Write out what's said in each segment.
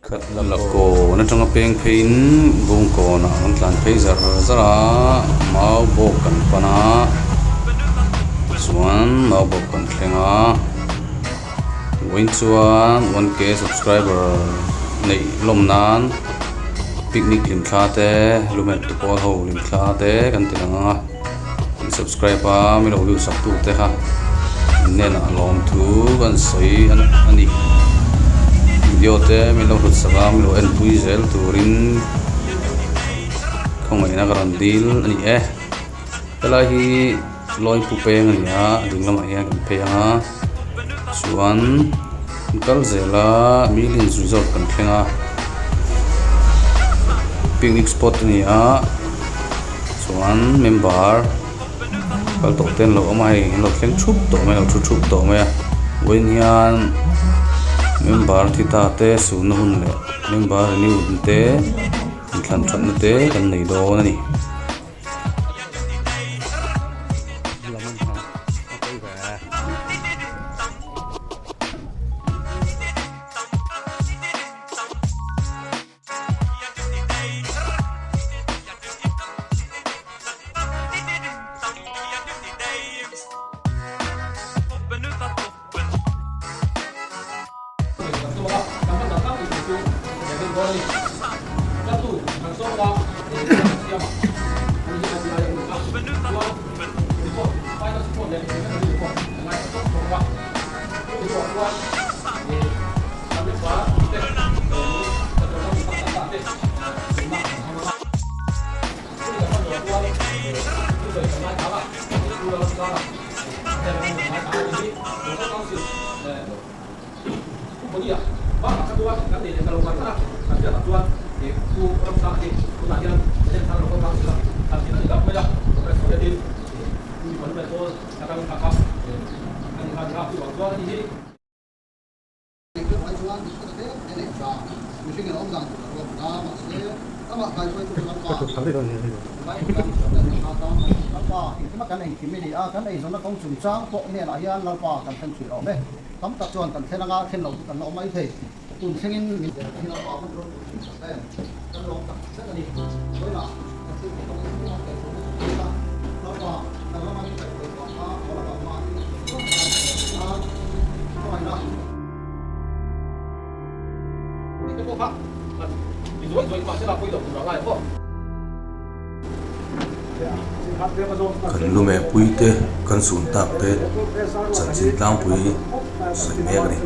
Khatla kawn atanga peng pheiin Bungkawnah kan tlan phei zar zar a, mau bawk kan pan a, chuan mau bawk kan thleng a, vawiin chuan 1K subscriber neih lawm nan picnic hlimthla te lumen te pawl ho hlimthla te kan ti lang ang a, in subscribe a min lo view sak tu te kha in hnenah lawmthu kan sawi a ni video te min lo hlut sak a min lo enpui zel turin khawngaihna ka rawn dil a ni e helai hi lawipu peng a ni a a ding lamah hian kan phei ang a chuan kan kal zel a millions resort kan thleng a picnic spot a ni a. Chuan member kal tawh te an lo awm a hei an lo thleng thup tawh mai a lo thu thup tawh mai a vawiin hian member thi ta te sunna hun leh member renew te inthlan thatna te kan nei dawn a ni. Kan lume pui te, kan sun tak te chanchin tlangpui sawi mek a ni.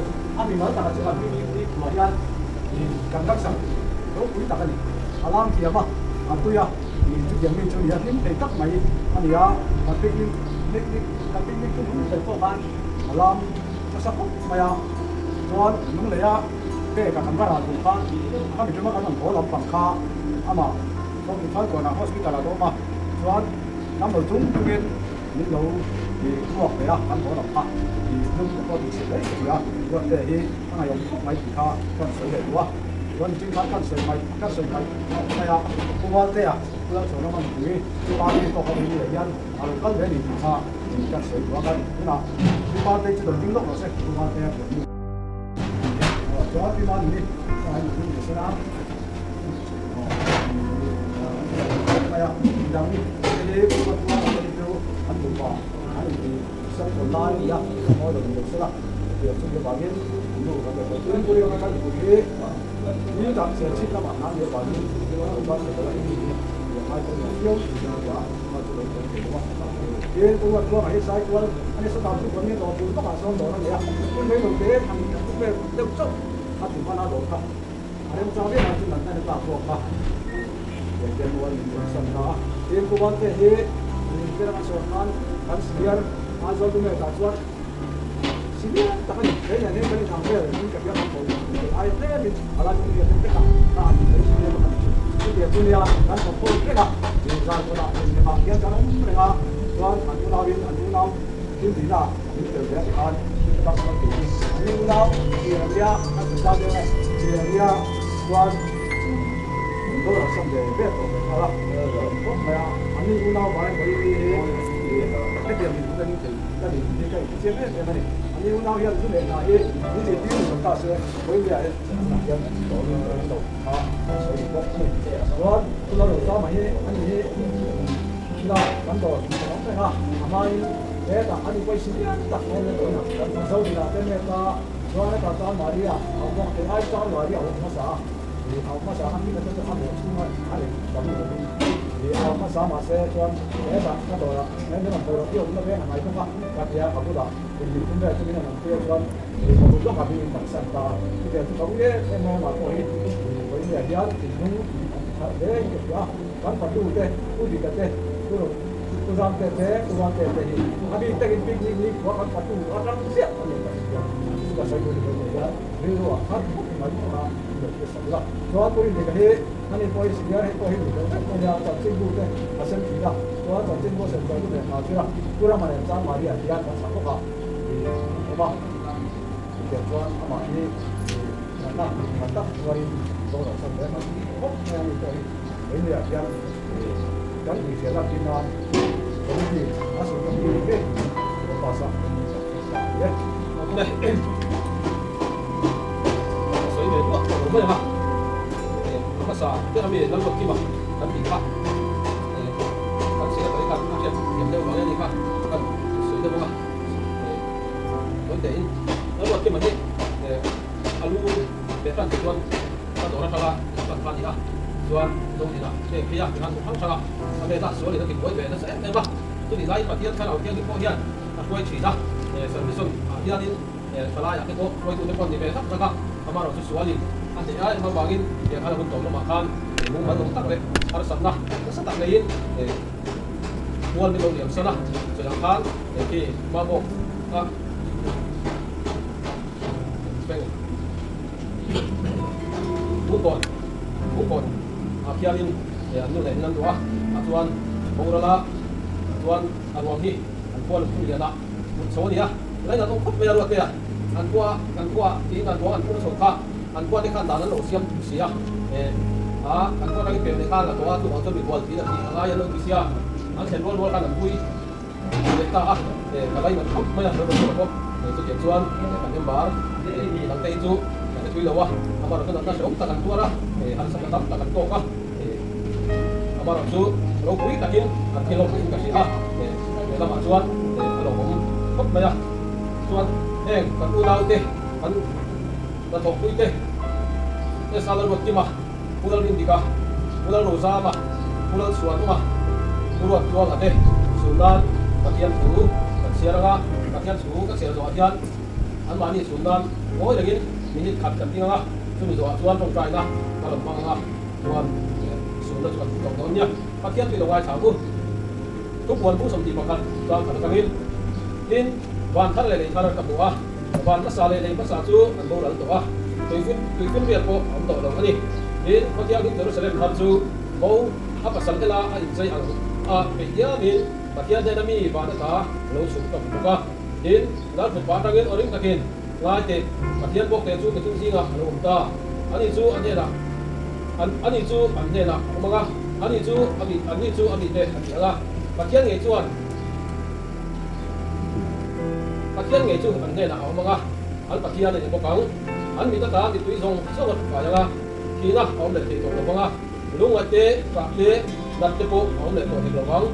An unau hian zu leh hna hi min zirtir duh lo ta se, Vawiindia hian an hian tawlin a ring lo kha an sawi bawk a ni. Chuan chu lo Rosama hi a ni hi thila kan dawr kan awm reng a, a hmain hetah a ni pawisa lian tak mai an dawn a, Mizo dinah te mek a, chuan a kal tan Maria a awm bawk a, kei ai chuan Maria a awm hmasa a, a awm hmasa a, hming atang chuan a mawh chhunga a lei tam lovin a awm hmasa mahse chuan hetah ka dawrah min rawn hmuh loh hi a awmna veng a hnai bawk a, ka tia ka bulah. Engtin tum vel chu min rawn awm tir chuan ka bul lawkah min in kalsan ta a, chutiang chu ka ui em em mai amah pawh hi vawiin hian thinlung an ti tharh hle in ka hria a, kan fatu te, Pu Dika te, Pu Ro, Pu Zamte te, Pu Vante te hi a bik takin picnic ni khua kan fatu atang chiah a ni ka hria, chu chu ka sawi duh ni vawiin hian rilru ah thar khawp mai a in lo hria sak ila. Chuan Pu Rindika hi ani pawh hi senior hei pawh hi mi fel vek mai a, chanchinbu te a sem thin a. Chuan chanchinbu sem chuan lumen hna zir a, Pu Rama nen chuan Maria hian kan chhak bawk a i an awm a. Chutiang chuan amah hi i natna nghat tak hnuaiin boral san ve mai khawp mai a ni pawh hi Vawinia hian i kan inhriat a tin nan committee a sum ka hming ngei lo pass a ta a ni e. Sawi ve duah tawh lo mai ang a, a hmasa ber ami Lalruatkima kan tih kha. Kan sir atangin khan a hriat thiam deuh vang ania kha kan sawi deuh bawk a, tawi tein Lalruatkima hi a lu leh hran te chuan ka dawr atanga ka pan kha a ni a, chuan Zodina heng phei a tikhan hmu hrang hrang a, a veta sualin a tibuai ve nasa em em a, chutih laiin Pathian Thlarau Thianghlim pawh hian a hruai thin a, Service ah hianin Thalaiah te pawh hruaitute pawh an ni ve tak tak a, amaherawhchu sualin a hneh a em avangin tiang khan a hun tawp lamah khan mumal awm tak leh harsatna nasa tak neiin mual min lo liam san a, chutiang khan khi mamawh a thleng Bukkawn Bukkawn ah khianin an nu leh in an duh a, a chuan boral a chuan a ruang hi an khual phun lian a. Mut chho a ni a, lain an awm khawp mai a ruat te a, an khua kan khua tiin an ruang an phur chho kha, an khua te khan dan an lo siam si a, eh a kan khua atangin pem leh khan a tawh a, chuvang chuan mibual tiin a tih a ngai an lo ti sia, an thlen rual rual khan an vui leh ta a, eh ka lain an khawp mai a, lo rawn chhuak bawk, eh chutiang chuan eh kan member eh mi dang te hi chu kan hre thui lo a, amaherawhchu natna hrehawm tak an tuar a, eh harsatna tam tak an tawk a, eh amaherawhchu ropui takin an thil awm in ka hria a, eh. He lamah chuan a lo awm khawp mai a, chuan heng kan unaute, kan hnathawkpuite, Esa Lalruatkima, Pu Lalrindika, Pu Lalrozama, Pu Lalchhuanuma, Pu Ruattluanga te chhun nan Pathian thu kan chhiar ang a, Pathian thu ka chhiar zawhah hian anmahni chhun nan ngawi rengin minute khat kan ding ang a, chumi zawhah chuan tawngtaina ka lo hmang ang a, chuan chhunna chu kan hmu tawh dawn nia. Pathian tui lo ngaithla ang u. Thupuan bu 21 chuan khat atangin, Tin, van thar leh lei thar ka hmu a, van hmasa leh lei hmasa chu an boral tawh a, tuifin riat pawh a awm tawh lo a ni. Tin, Khawthianghlim Jerusalem thar chu bo a pasal ela a inchei ang a peih diamin Pathian hnena mi van ata lo chhuk ka hmu bawk a. Tin, Lalthutpa atangin aw ring takin, Ngai teh, Pathian bawkte chu mithing zingah a lo awm ta. Ani chu a hnenah Ani chu an hnenah a awm ang a. Ani chu a mi, anni chu a mite a ti ang a, Pathian ngei chuan Pathian ngei chu an hnenah a awm ang a, an Pathian a ni bawk ang. An mit ata mittui zawng zawng a thufai ang a, thihna a awm leh thei tawh lo vang a, lungngaih te, ṭah te, nat te pawh a awm leh tawh hek lo vang.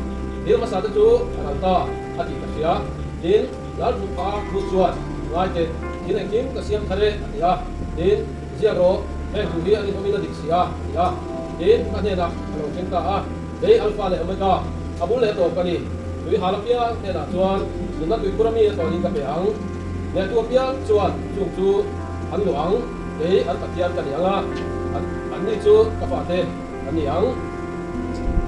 Thil hmasa te chu a ral ta a tih ka hria. Tin, Lalthutpha lut chuan, Ngai teh, thil engkim ka siam thar e, a ti a. Tin, Ziak rawh, heng thu hi an inawmin a dik si a, a ti a. Tin, ka hnenah a lo thleng ta a, Kei Alpha leh Omega, a bul leh tawp ka ni. Tui hal apiang hnenah chuan nunna tuikhur ami a tawnin ka pe ang. Nehtu apiang chuan chung chu an luah ang, kei an Pathian ka ni ang a, anni chu ka fate an ni ang.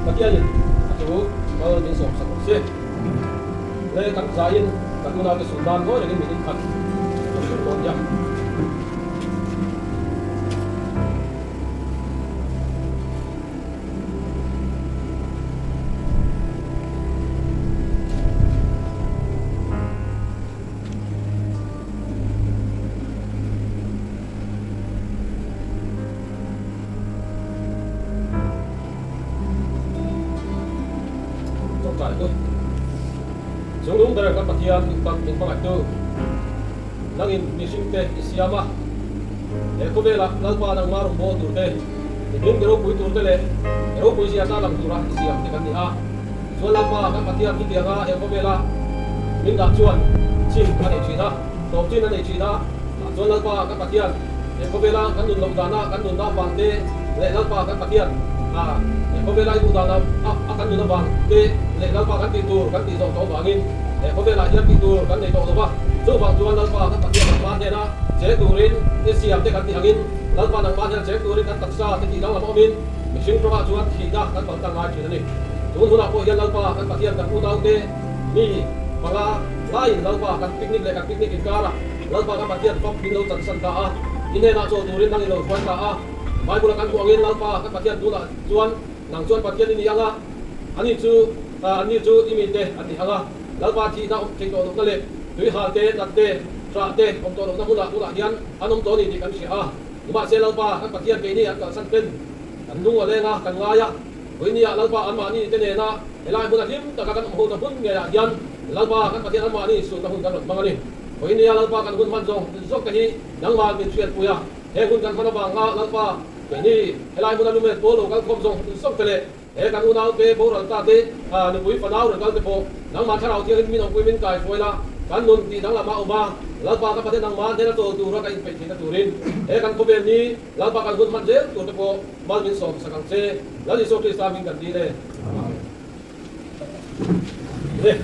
Pathianin a thu mal min sawmsak awm si. Le kan zaiin kan unaute sun nan ngawi rengin min inkhat kan tum dawn nia. Chawngtlai chu Chungnung ber kan Pathian duh tak min hmangaihtu. Nangin mihringte i siam a, he khawvelah Lalpa nangmah rawngbâwl turte, i hming ropui turte leh i ropui zia tarlang tura i siam te kan ni a. Tichuan Lalpa kan Pathian chutianga he khawvela min dah chuan chin a nei thin a, tawp chin a nei thin a. Tah chuan Lalpa kan Pathian he khawvela kan nun loh dana kan nunna avang te leh Lalpa kan Pathian he khawvela i duh dana a kan nun avang te leh Lalpa kan tih tur kan tih zawh tawh avangin he khawvelah hian tih tur kan nei tawh lo va. Chuvang chuan Lalpa kan Pathian nangmah hnena cheng turin i siam te kan tih angin Lalpa nangmah hnena cheng turin kan taksa te tih danglam awmin mihring tawngah chuan thihna kan paltlang ngai thin a ni. Tun hunah pawh hian Lalpa kan Pathian kan unaute mi panga laiin Lalpa kan picnic leh kan picnic inkarah Lalpa kan Pathian fap min lo chansan ta a, i hnenah chawl turin nang i lo hruai ta a. Bible-a kan hmuh angin Lalpa kan Pathian tunah chuan nang chuan Pathian i ni ang a, ani chu anni chu i mite an ni ang a. Lalpa thihna awm thei tawh lohna leh tuihal te, nat te, hrah te awm tawh lohna hmunah tunah hian an awm tawh a ni tih kan hria a. Nimahse Lalpa kan Pathian keini an kalsan ten kan lung a leng a, kan ngai a. Vawinia Lalpa anmahni te nena helai hmuna hlim taka kan awm hona hun ngeiah hian Lalpa kan Pathian anmahni sunna hun kan rawn hmang a ni. Vawinia Lalpa kan hun hman zawng zawk te hi nangmah min hriatpui a, he hun kan hman avanga Lalpa keini helai hmuna lumet pawl lo kal khawm zawng zawk te leh he kan unaute boral ta te nupui fanau rawn kal te pawh nangmah thlarau thianghlim min awmpui min kaihruai la, kan nun tih danglam a awm a, Lalpa kan Pathian nangmah hnena chawl tura kan inpeih theihna turin he kan khawvel ni Lalpa kan hun hman zel tur te pawh mal min sawm sak ang che, Lal Isua Krista hming kan dil e. Amen.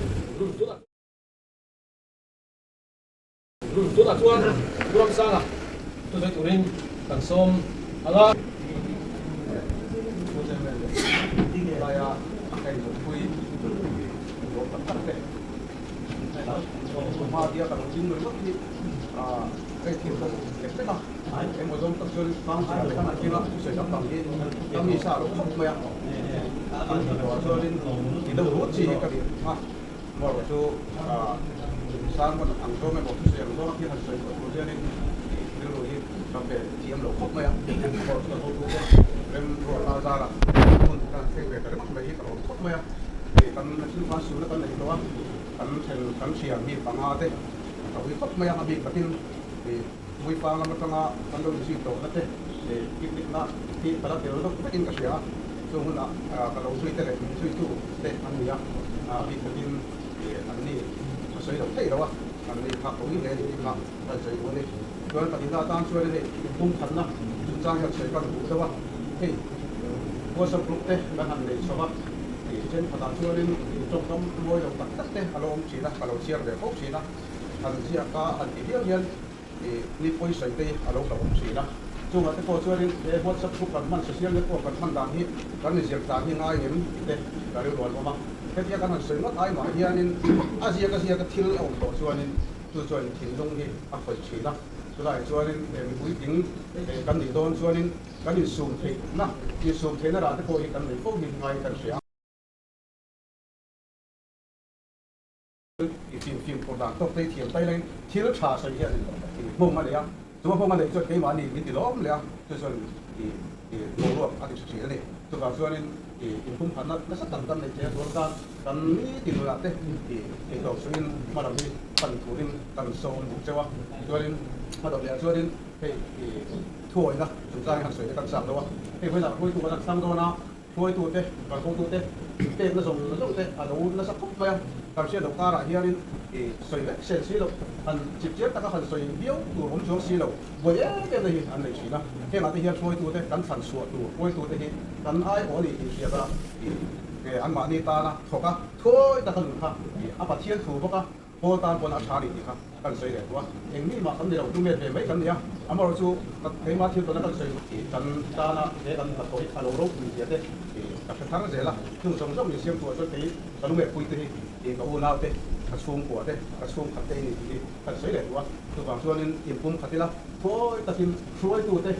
Tunah chuan Pu Ramsanga thusawi turin kan sawm ang a. Pu Chairman leh laia ka inzawmpui lawm tak tak te hma tia ka lo ding ringawt hi ka inthiam tawh lek lek a, engmaw zawng tak chuan council ah khan a thil a thusawi dang dang hi ka mi sa lo khawp mai a, thil tih tawhah chuanin ti deuh ringawt chi hi ka nih a. Maw chu sermon ang zawng emaw thusawi ang zawng a thil han sawi tawh tur hianin rilru hi ka pe thiam lo khawp mai a. Maw chu kan hotu te rem ruatna zarah hmun kan han thleng ve ta ringawt mai hi ka lawm khawp mai a. Hei kan thil khan suhna kan nei tawh a, kan then kan thiam mi panga te ka ui khawp mai a, a bik takin Muipa lam atanga kan lo inzui tawhna te picnic na hi ka la tel deuh vekin ka hria a, chung hunah ka lo zui te leh min zuitu te an ni a, bik takin an ni ka sawi lo thei lo a, an ni kha ka ui hle a ni tih kha ka insawi duh a ni. Chuan pahnihna atan chuan hei pumkhatna chungchang hian sawi ka duh deuh a, hei WhatsApp group te kan han nei chho a, thenkhatah chuanin tawngkam mawi lo tak tak te a lo awm thin a, ka lo chhiar ve fo thin a. Han ziak a, han ti viau hian ih ni pawisawi te hi a lo hlauhawm thin a. Chungah te pawh chuanin he WhatsApp group kan hman, social network kan hman dan hi kan inzir tlan hi ngai ngem tih te ka rilru an awm a. Hetia kan han sawi ngawt ai mah hianin a ziak a ziaka thil a awm tawh chuanin chu chuan thinlung hi a khawih thin a. Chulaiah chuanin he mipuitling kan nih dawn chuanin kan insum theihna, insum theihna rah te pawh hi kan nei fo hi ngai kan hria a. I fimfim phur dan tawk te i thiam tai leng thil tha sawi hian i hmawng a nei a, chu a hmawng a neih chuan keimahni min ti lawm leh a, chu chuan i boruak a ti tha thin a ni. Chuvang chuanin i inpumkhatna nasa tak kan neih theih a tur atan kan nitin nunah te i eihlawm chungin hma lam hi pan turin kan sawm duh cheu a, chuanin hma dawt lehah chuanin hei i thuawihna chungchang hi han sawi te kan chak lo a, hei vawiinah hruaitu kan han thlang dawn a, Hruaitute, kalhotute pekna zawng zawng te a lo nasa khawp mai a, kan hriat loh karah hianin i sawi vek sel si loh, han chip chiang taka han sawi viau tur awm chuang si lo, buai em em na hi an nei thin a. Hengah te hian hruaitute kan thlan chhuah tur hruaitute hi kan aiawh a ni tih hriat a, i anmahni tana thawk a, thuawi taka nun kha i a Pathian thu bawk a, Paul tan pawn a tha a ni tih kha kan sawi leh tawh a, eng mi mah kan ni lo, lumet ve mai kan ni a, amaherawh chu keimah thil tawna kan sawi tih kan tana he kan hnathawh hi a lo ropui zia te ka hre thar zel a, chung zawng zawng min siam tuah chuan kei ka lumet pui te hi ka unau te, ka chhungkua te, ka chhungkhat te i ni tih hi kan sawi leh tawh a, chuvang chuanin inpum khat ila thawi takin hruaitute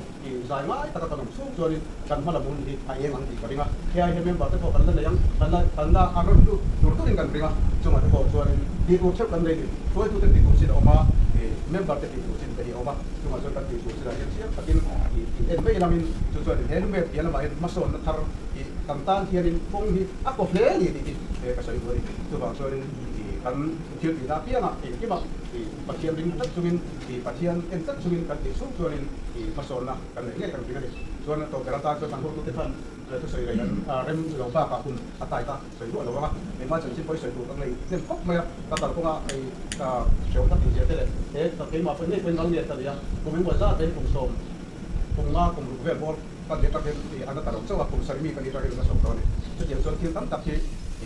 zai ngai taka kan awm chhung chuanin kan hma lam hun hi a eng ang tih ka ring a, hei hi member te pawh kan la nei ang, kan la kan la a rawn lut tur turin kan ring a, chungah te pawh chuanin tih tur theuh kan nei ni, hruaitute tih tur chin a awm a, member te tih tur chin te hi a awm a, chungah chuan kan tih tur chinah hian chiang takin ih en mai lamin chu chuanin he lumet piah lamah hian hmasawnna thar ih kan tan hianin kawng hi a kaw hle a ni tih hi ka sawi duh a ni, chuvang chuanin ih. Kan thil tihna apiangah engkimah Pathian ring tlat chungin, Pathian en tlat chungin kan tih chhung chuanin hmasawnna kan neih ngei kan ring a ni. Chuan a tawp ber atan chuan kan hotute khan thusawi rei an rem lo bakah hun a tai ta sawi duah lo ang a, engmah chanchin pawh i sawi tur ka ngei hnem khawp mai a, ka kalkawngah hei ka hrehawm ka tihzia te leh he keimah pawhin ngei pawhin ngal nge ka ni a, kum engmaw zat in kum sawm kum nga kum ruk vel bawr ka ni atangin i a na ta lo chauh a, kum sarih mi ka ni atangin na sawm tawh a ni. Chutiang chuan thil tam tak hi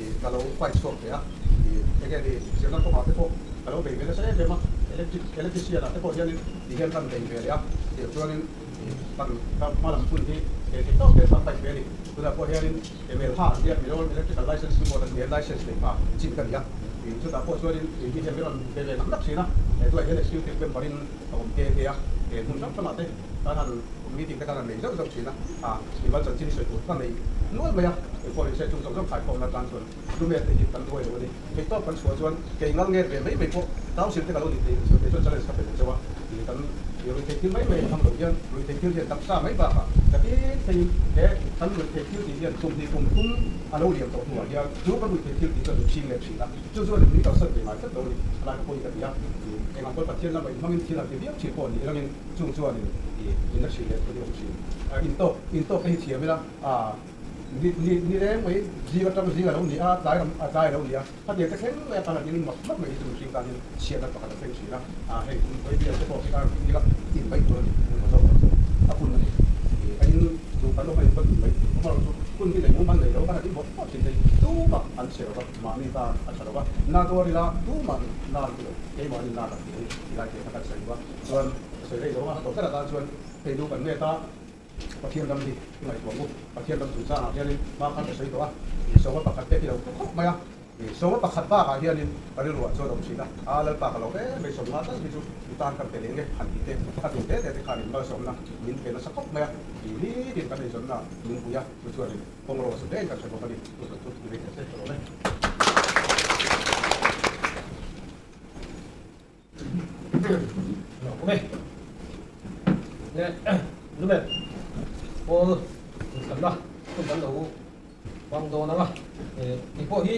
i ka lo fight chhuak ve a, i enge ni zirna kawngah te pawh ka lo bei ve nasa em em a, electric electrician ah te pawh hianin ti hian kan bei ve leh a, chutiang chuanin i kan ka hma lam hun hi he thei tawk hian ka fight ve a ni. Tunah pawh hianin ML ha an tia Mizoram Electrical Licensing Board an nia license nei pha chin ka ni a, i chutah pawh chuanin i mi hian min rawn be ve nak nak thin a, he tunah hian executive member in a awm nghe nghe a, he hmun hrang hrangah te kan han meeting te kan han nei zauh zauh thin a, ah mimal chanchin i sawi tur ka nei nual mai a, engpawh ni se chung zawng zawng khaikhawmna atan chuan lumet te hi kan duai lo a ni. Theihtawp kan chhuah chuan kei ngal nget ve mai mai pawh council te ka lo ni thei kei chuan challenge ka pe duh chauh a, ih kan ruihtheih thil mai mai hmang lo hian ruihtheih thil hian taksa mai bakah ka tin theiin he kan ruihtheih thil tih hian kum hnih kum thum a lo liam tawh hnuah hian chu kan ruihtheih thil tih chuan min ching leh thin a, chu chuan min kalsan ve ngai tlat lo a ni. A lai ka pawhin ka ti a, ih eng ang pawn Pathian lama inhmangin thil han ti viau thin pawh ni rangin chung chuanin ih min la chhin leh thu hi a awm thin. Intawk intawk te hi thiam ila a. Ni ni ni reng mai zing atang zing a lo ni a, tlai ram a tlai a lo ni a, khatiang te thleng mai a kan in mak mak mai hi chu mihring tan hian chhiatna pakhat a thleng thin a, ah hei kum hawi bial te pawh khi khan in ila in mai tur a ni, engmaw zawk tak chu a hun a ni, ih a in chu kan awm a in pawn in mai tur amaherawh chu hun hi nei mumal nei lo kan han in bawk bawk thin te hi tumah an chhe lo va, mahni tan a tha lo va, na tuar ila tumah na an ti lo, keimahni na kan ti a ni ti lai te kha kan sawi duh a, chuan ka sawi rei lo a, a tawp ber atan chuan hei lu kan met a. Pathian ram hi i ngaihtuah mu. Pathian ram chungchangah hianin hma khan ka sawi tawh a, ih sawma pakhat te hi lo thu khawp mai a. Ih sawma pakhat bakah hianin ka rilruah chuan awm thin a, a Lalpa ka lo em mai sawmnga tal hi chu i tan kan pe leh nge han tih te, a tum te te te khanin malsawmna min pe nasa khawp mai a, ih nitin kan eizawnna min pui a, chu chuanin kawng rawh su hle in kan hre bawk a ni. Chu chu chu ni ve se ka lawm e. Lumet pawl inthlanna hun kan lo hmang dawn ang a, tih pawh hi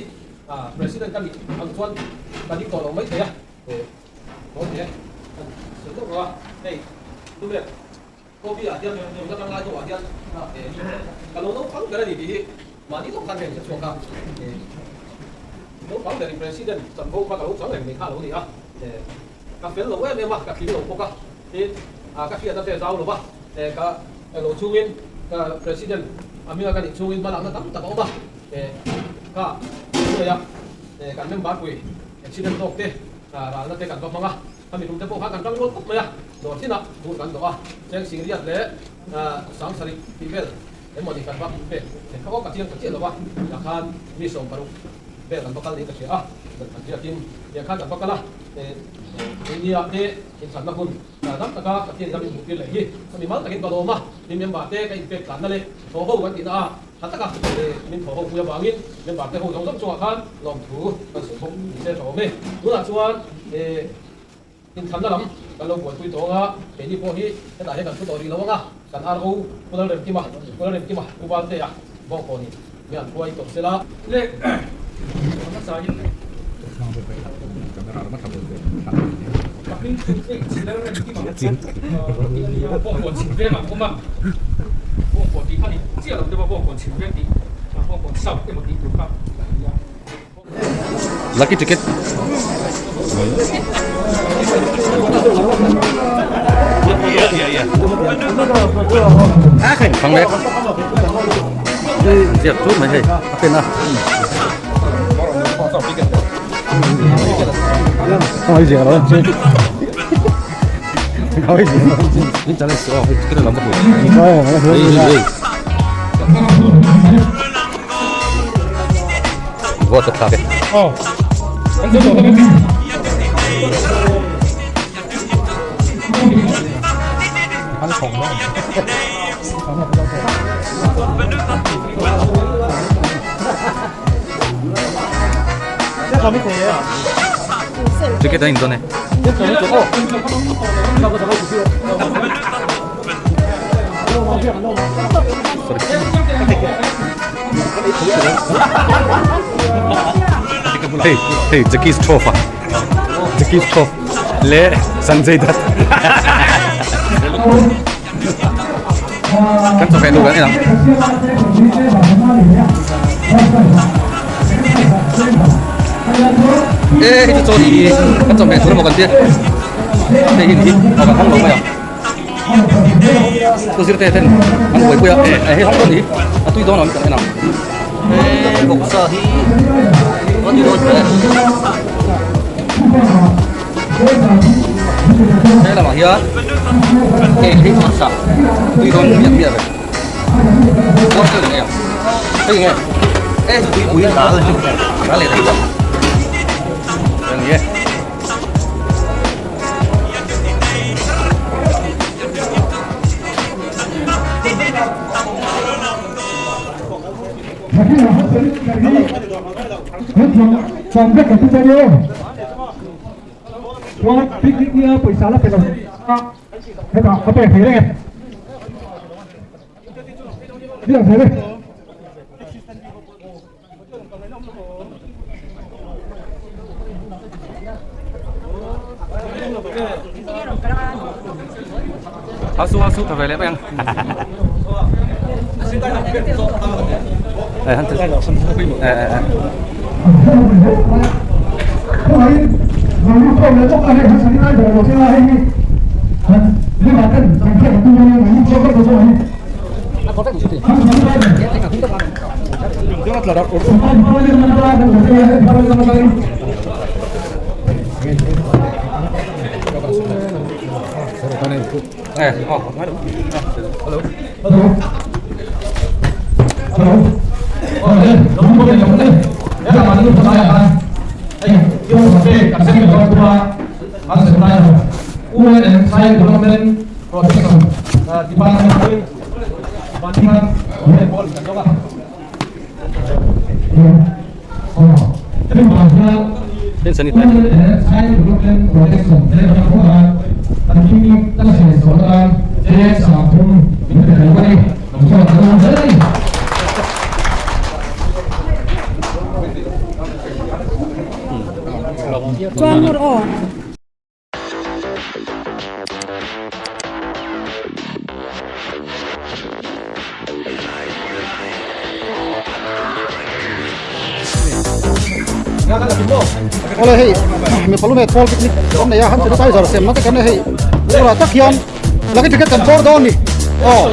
President ka nih ang chuan ka ding tawh lo mai thei a, dawn thei e, kan sawi deuh reuh a, hei Lumet Kobe ah hian tun atang lai deuhah hian ka lo naupang ber a ni tih hi mahni lawk khan ka inhre chhuak a, naupang berin President chanvo kha ka lo chang reng mai kha a lo ni a, ka fel lo em em a, ka tling lo bawk a, tin ka hriatna te zau lo va, ka lo chungin ka President a hminga ka nih chungin hmalakna tam tak a awm a, ka hnuaia kan member pui accident tawk te ralna te kan va hmang a. A mitum te pawh kha kan tang rual khawp mai a, dawr thinah bur kan dawh a, cheng sing riat leh sang sarih tih vel emaw ni kan va pek theih kha aw ka chiang ta chiah lo a, tiah khan mi 60 vel kan va kal niin ka hria a, kan riakin tiah khan kan va kal a, keini ah te inthlanna hun dam taka Pathian ram inhmuhtir leh hi ka mimal takin ka lawm a, mi member te ka inpek tlanna leh thaw ho kan tihna a tha taka min thaw ho pui avangin member te ho zawng zawng chungah khan lawmthu kan sawi bawk ni se tha awm e. Tunah chuan inthlanna lam kan lo buaipui tawng a, keini pawh hi hetah hian kan thu tawh rih lo ang a, kan RO Pu Lalremkima, Pu Lalremkima, Pu Valtea bawngkaw nih mi an hruai tawh sela. Le hmasa in bawngkawn chhim veng ah awm a, bawngkawn tih kha ni chiah lo deuh a, bawngkawn chhim veng tih bawngkawn south emaw tih tur kha a ni a. Lucky ticket. Yeah, yeah, yeah. Thang lek. Ziak chu mai hei. A pen a. Không gì rồi. Không gì rồi. Mình trả lời số, cái này làm bắt buộc. Đây, đây. Vote ka thlak e. Aw. Kan zo tawh Ticket a in dawn e. Sorry. Hei hei Jackie Shroff a Jackie Shroff leh Sanjay Dutt kan chawhmeh nu kan en ang. E hei chu chaw ni hi kan chawhmeh tur emaw kan tia hei hi ni hi a kan hawng lo mai ang thu zir te ten an buaipui a e hei hawng dawn ni hi a tui dawn ang kan en ang he vawksa hi a tui dawn hle he lamah hian hei hi vawksa tui dawn miah miah ve vawksa ni ang hei nge e tuipui dal dal leh thei a ni e. Hau su hau su tha ve leh mai ang. Eh han eh eh eh. Awle hei mi palume pawl picnic awm nei a han sanitizer sem na te kan nei hei ura tak hian lucky ticket kan chawr dawn ni aw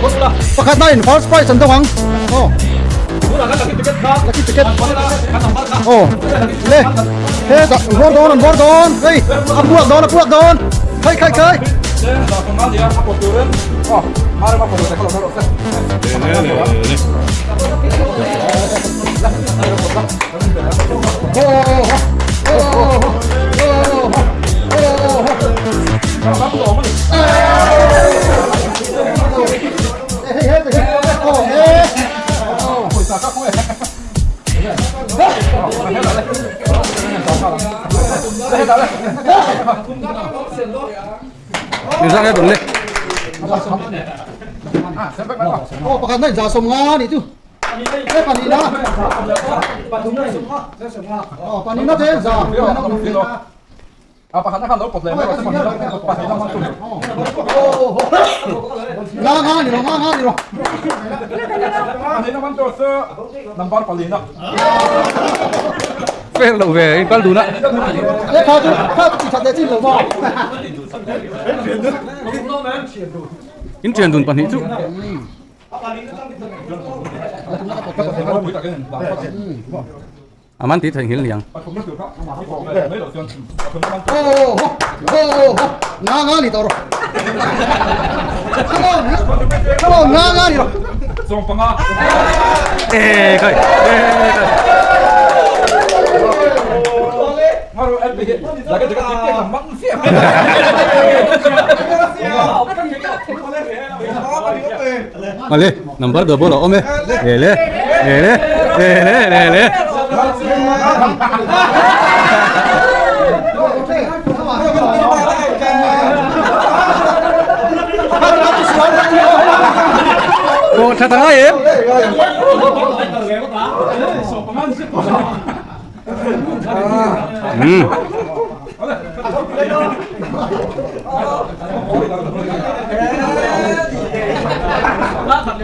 pakhat na in first prize an dawng ang aw lucky ticket aw le he dah vawr dawn an vawr dawn hei a puak dawn a puak dawn khai khai khai Pakhat na in za sawm nga nih chu. He pahnihna. Aw pahnihna te za. A pakhatna khan lo pawt leh mai rawh se pahnihna pahnihna hmang tu. Nga nga ni rawh nga nga ni rawh. Pahnihna hmang tu chu number palina. Fair lo ve in kal dun a. He kha chu kha chu ti that leh chin lo maw. In thian dun pahnih chu. A man tih theihnghilh niang. Ê coi. Ê coi. Ale number double a awm e le le le le le le le Ồ, thật thằng ai em?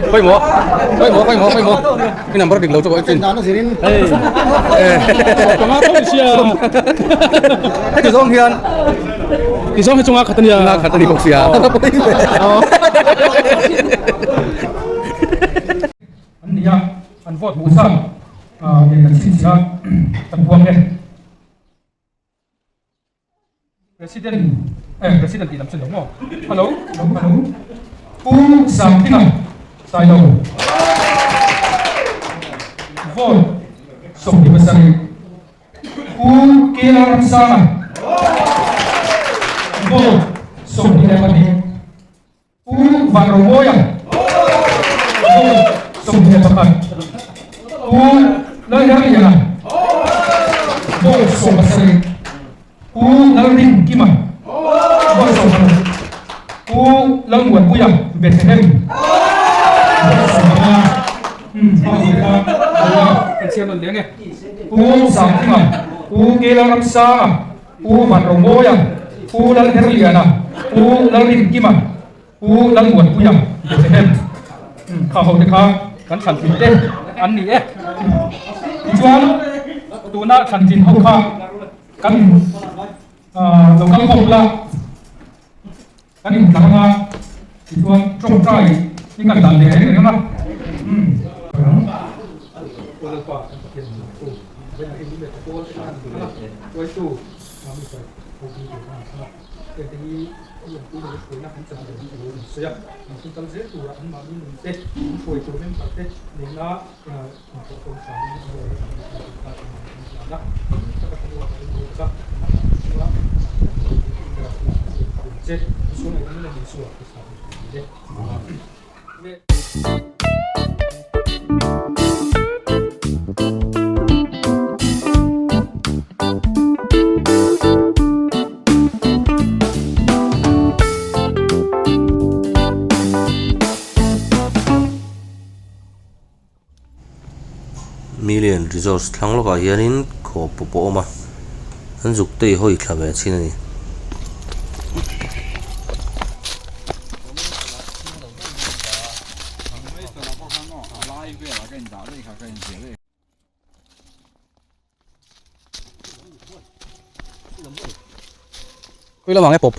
Pawimawh pawimawh pawimawh pawimawh i number dik lo chu pawh i chin heti zawng hian ti zawng hi chunga khat a nia chunga khat a ni bawk sia an ni a an vote hmuh zat nen kan chhinchhiah a kan puang e. President eh President tih lam chu lo maw Hello Hello Pu Sangtinga Sailo Vote 27 Pu KR Ramsanga Vote 22 Pu Vanromawia, Vote 21, Pu Lalherliana, Vote 17, Pu Lalrinkima, Vote 16, Pu Lalmuanpuia, Bethlehem, Vote 15, Pu Sangthima, Pu Kelaramsanga, Pu Vanromawia, Pu Lalherliana, Pu Lalrinkima, Pu Lalmuanpuia, Bethlehem kha ho te kha kan thlan tlin te an ni e. Tichuan tuna thlan tlin ho kha kan lo kal khawm la, kan intlar anga tichuan tawngtai hi kan dan leh reng reng anga. Million Resorts thlang lawkah hianin khaw pawp a awm a an zuk te i hawi thla ve chin a ni. Khawi lamah nge pawp?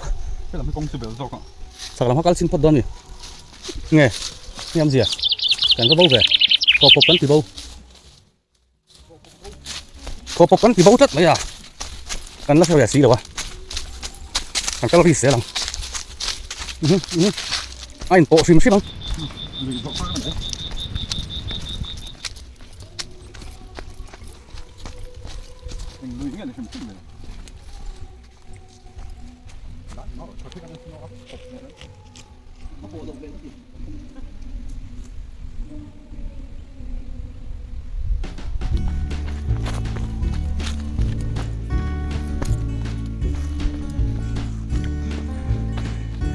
Chak lam kha kal chhin phawt dawn a ni. Nge nge awmzia kan va bo ve khaw pawp kan ti bo khaw pawp kan ti bo tlat mai a kan la hre ve si lo a kan kal ri zel ang a inpawh hrim hrim ang.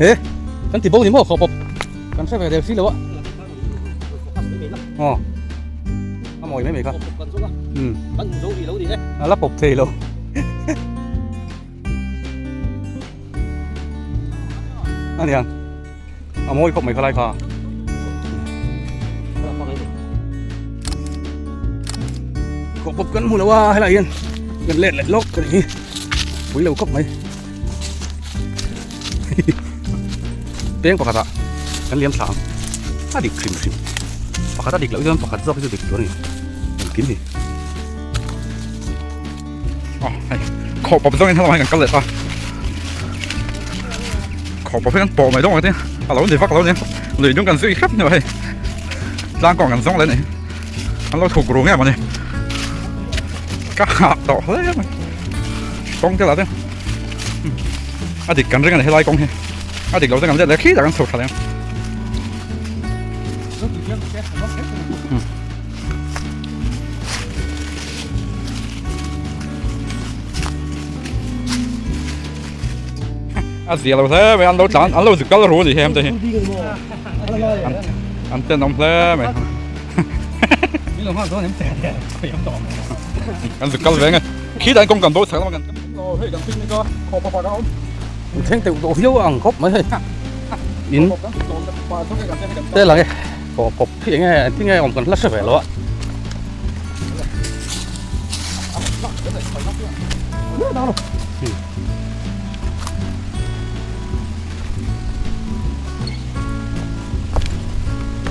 He kan ti bo ni maw khawp kan hre ve der si lo a aw a mawi mai mai kha a la pawp thei lo a niang a mawi khawp mai kha lai kha khawp pawp kan hmu lo a helai hian kan let leh lawk ka nih hi pui lo khawp mai peng pakhatah kan liam thla ang a dik hrim hrim pakhat a dik loh chuan pakhat zawk hi chu dik tur a ni engkim hi. Khawh pawp zawngin helai kan kal leh ta khawh pawp hi kan pawh mai dawn ang a lo ni vak lo ni lui dung kan zui hrep ni hei tlang kawng kan zawng leh a ni an lo thuk ru nge mawni ka hah tawh hle mai kawng te lah te a dik kan ring a ni helai kawng hi a dik lo te kan let leh khi tak kan chho tha leh ang. A zia lo hle mai an lo tlan an lo zuk kal ru a ni hem te hi an tenawm hle mai. Min lo nghak dawn em che nia khawi am tawh ang. Kan zuk kal ve nge. Khi dan kawng kan bo chak lama kan Aw hei kan picnic a khaw pa pa ka awm. In thleng teuh tawh viau ang khawp mai hei. In te lang e khaw pawp hi enge engtin nge awm kan hla hre ve lo a.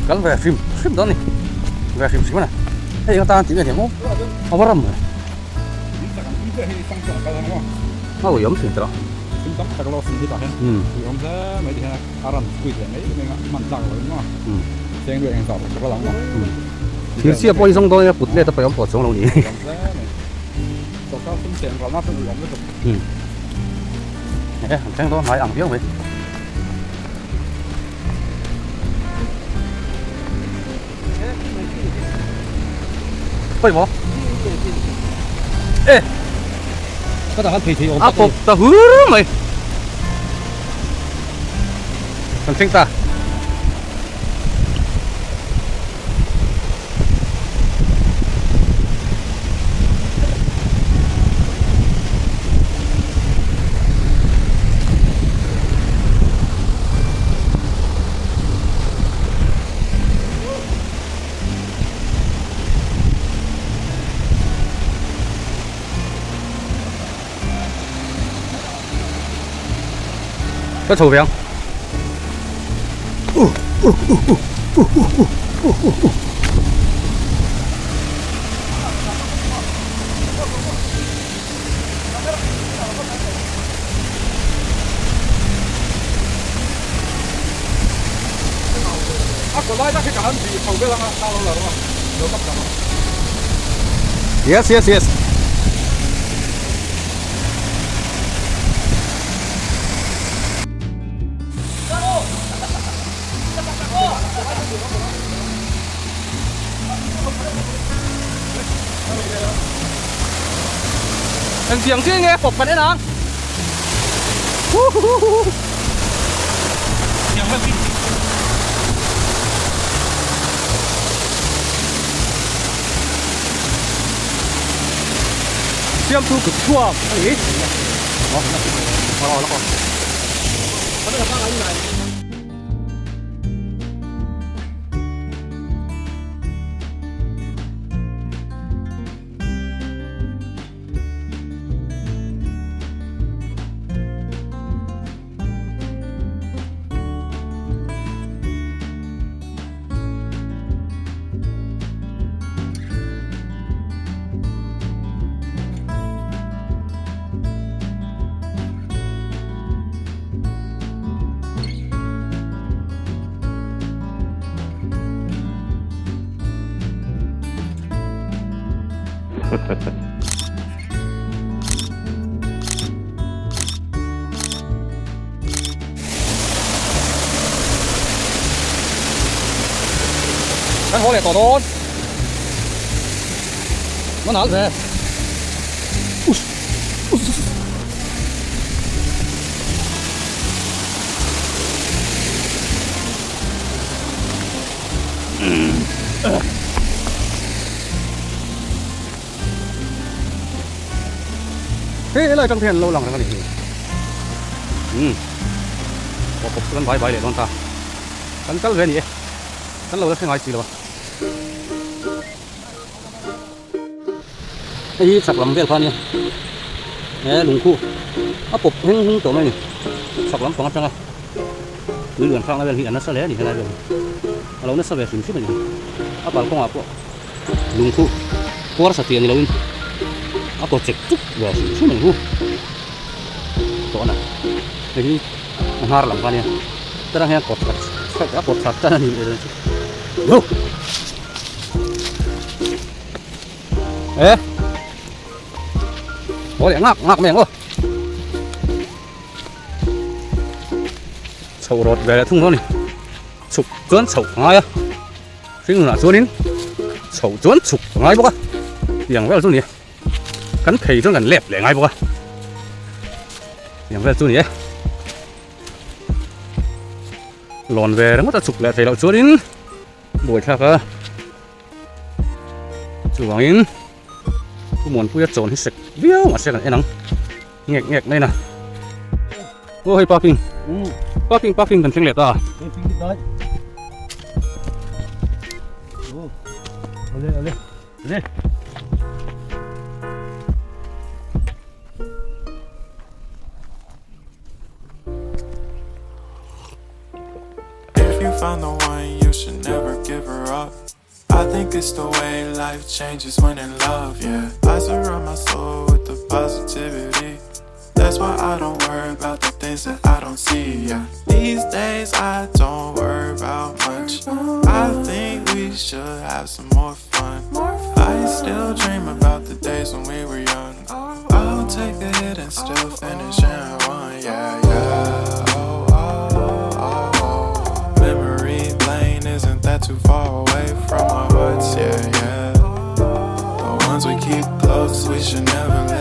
Kal ve hrim hrim dawn ni ve hrim hrim a ni hei eng atan tih nge thiam aw a va ram mai a ui awm thin tawh thir chhia pawh hi zawng dawn ila kut let a paih awm tawh chuang lo ni. He an thleng dawn hnai ang viau mai. Khawi maw? E! Ka dah khan thei thei awm A pawp ta hur mai. Kan thleng ta. Ka chho ve ang. Yes, yes, yes. Engtiang chiah nge pawp kan en ang. Siamtu kut chhuak a ni. Kan haw leh tawh dawn. Nó nal ve. Hei helai atang te hian an lo lang reng a ni hi. Umm. Aw pawp chu kan bai bai leh dawn ta. Kan kal ve a ni e. Kan lo la hre ngai si lo a. Hei hi chak lam vel kha a nia. He lungkhu a pawp heng hung tawh mai a ni. Chak lam pang atanga tui luan thlakna vel hi a nasa hle a ni helai vel hi. A lo nasa ve hrim hrim a ni hi. A kalkawngah pawh lungkhu puar satih a ni loin a kaw chek chuk ve hrim hrim a ni hu. Tawh a na. Hei hi a hnar lam kha a nia. Tarang hian kawt khat a kawt khat tan a ni leh chu. Yo! Ê Ôi ngak ngak meng ô Chho rot ve leh thung dawn ni Chhuk chuan chhoh a ngai a Hring hunah chuanin chhoh chuan chhuk a ngai bawk a Tiang vel chu ni e Kan phei chuan kan lep leh ngai bawk a Tiang vel chu ni e Lawn ve ringawt a chhuk leh thei loh chuanin buaithlak a. Chuvangin Pu Muanpuia chawn hi sek viau mahse kan en ang ngek ngek mai na. Aw hei parking parking parking kan thleng leh ta. If you find the one, you should never give her up. I think it's the way life changes when in love, yeah. I surround my soul with the positivity. That's why I don't worry about the things that I don't see, yeah. These days I don't worry about much. I think we should have some more fun. I still dream about the days when we were young. I'll take a hit and still finish in one, yeah, yeah. Oh, oh, oh, oh. Memory lane isn't that too far away from our hearts, yeah, yeah. The ones we keep close, we should never.